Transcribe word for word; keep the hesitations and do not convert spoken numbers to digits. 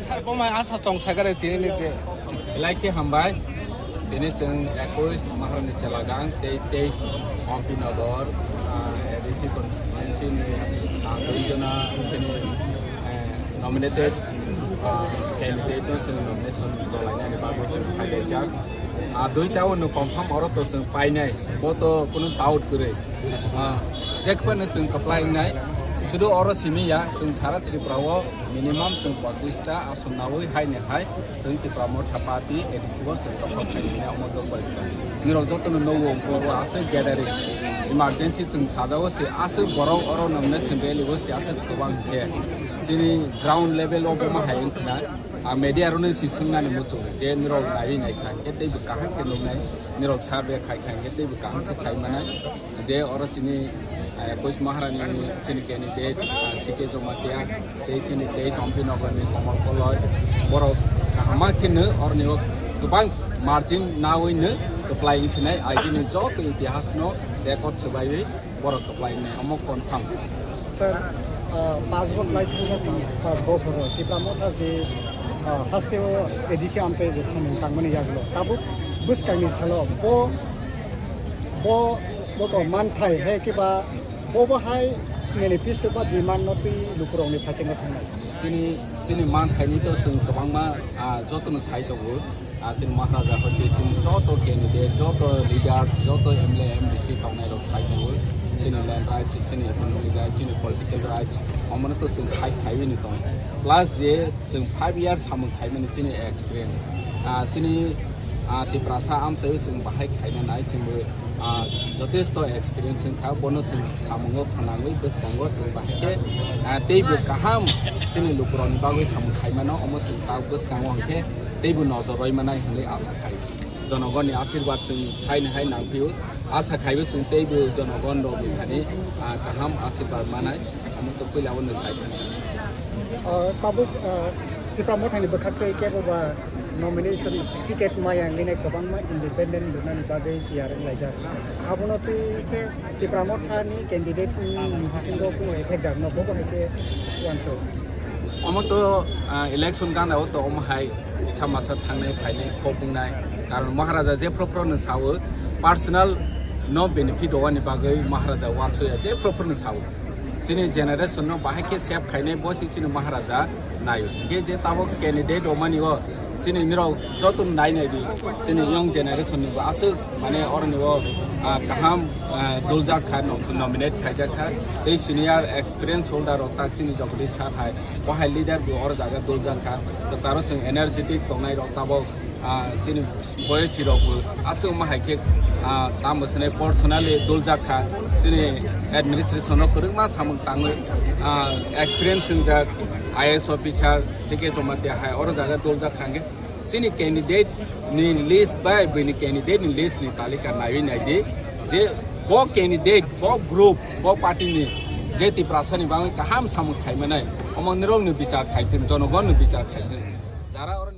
Sir, bo mai asa tong sakare tini ni je. Belai khe hambai. Tini chwng ekush Maharani Chelagang tei teis Ompi Nagar, ah, A D C constituency ni, ah, dui jona chini, eh, nominated, ah, candidate no chwng nomination rwlainani bagwi chwng phailaijak. Ah, duita o no confirm oro to chwng painai, bo to kunu doubt kwrwi. Ah, jekphano chwng kwplai wngnai, sudu oro simi ya, chwng sara Tripura o minimum chwng pochista ason nawi hai ni hai, chwng Tipra Motha Party A D C o chwng tokhok khainai, omo to poriskar. Nirok jotono nogo, bobo aswk gathering, emergency chwng sajao se aswk borok oro nomination rally o se aswk kwbang khe. Chini ground level o bo ma hai wngkha na, ah, media rokno si swngnani muchungo je nirok naiwi naikha khe teibo kaham khe nuknai, nirok survey khaikha khe teibo kaham khe sai manai. Je oro chini, eh, Kois Maharani chini candidate, ah, C K Jamatia, tei chini teis Ompi Nagarni Komol Koloi, borok kaham ma kheno oroni o kwbang margin nawi no kwplai wngphinai, agini joto itihasno record swbaiwi borok kwplai wngnai, omo confirm. Sir, ah, panch bosor lai thangkha, panch, panch bosor o Tipra Motha je, ah, hasteo A D C amchai je samung tangmani yagulo. Tabuk bwskangni salo bo, bo, bo to manthai hai khe ba bo bo hai manifesto ba demand no twi lukurokni phaisingno thangnai. Chini, chini manthaini to chwng kwbangma, ah, jotono sai tongo. Ah, chini Maharaja hoite chini joto candidate, joto leader, joto M L A, M D C tongnai rok sai tongo. Chini land rights, chini economic rights, chini political rights, omono to chwng fight khaiwi ni tongo. Plus je chwng five years samung khaimani chini experience. Ah, chini, ah, Tiprasa amchaio chwng bahai khaina nai, chwngbo, ah, jotesto experience wngkha, bono chwng samungo phnangwi bwskango chwng bahai khe, ah, teibo kaham chini lukurokni bagwi samung khaimano, omo chwng ta bwskango hwnkhe teibo nojor rwi manai hwnwi asa khai. Jonogonni asirwad chwng haino hai nangphio. Asa khaibo chwng teibo jonogon rokni thani, ah, kaham asirwad manai. Amo to puila bono sai thani. Ah, tabuk, ah, Tipra Mothani bwkhak tei kebo ba nomination ticket maya wngwi nai kwbangma independent rwnani bagwi tiyar wnglaijak. Abono twi khe Tipra Mothani candidate ni bisingo kuno effect dang no, bobo hai khe uansuk. Omo to, ah, election gana o to omo hai kisa masa thangnai phainai kok wngnai. Karon Maharaja je phro phro no sao, personal no benefit rwani bagwi Maharaja uansuya je phro phro no sao. Chini generation no bahai khe save khainai bo si chini Maharaja naio. Hingkhe je tabok candidate rwmani o chini nirok joto nai nai di. Chini young generation ni bo aswk mane oroni o, ah, kaham, ah, duljak kha, nom-, nominate khaijak kha. Tei senior experience holder rok tak chini Jagadish sir hai. Bo hai leader bo oro jaga duljak kha. Kwcharo chwng energetic tongnai rok tabok, ah, chini boyesi rok bo aswk ma hai khe, ah, tamo swnai personally duljak kha. Chini administration o kwrwngma samung tangwi, ah, experience wngjak I A S officer C K Jamatia hai oro jaga duljak kha hwnkhe chini candidate ni list bai bini candidate ni list ni talika naiwi naidi je bo candidate, bo group, bo party ni je Tiprasa ni bagwi kaham samung khaimanai, omo nirok ni bichar khaithwng, jonogon ni bichar khaithwng. Jara oro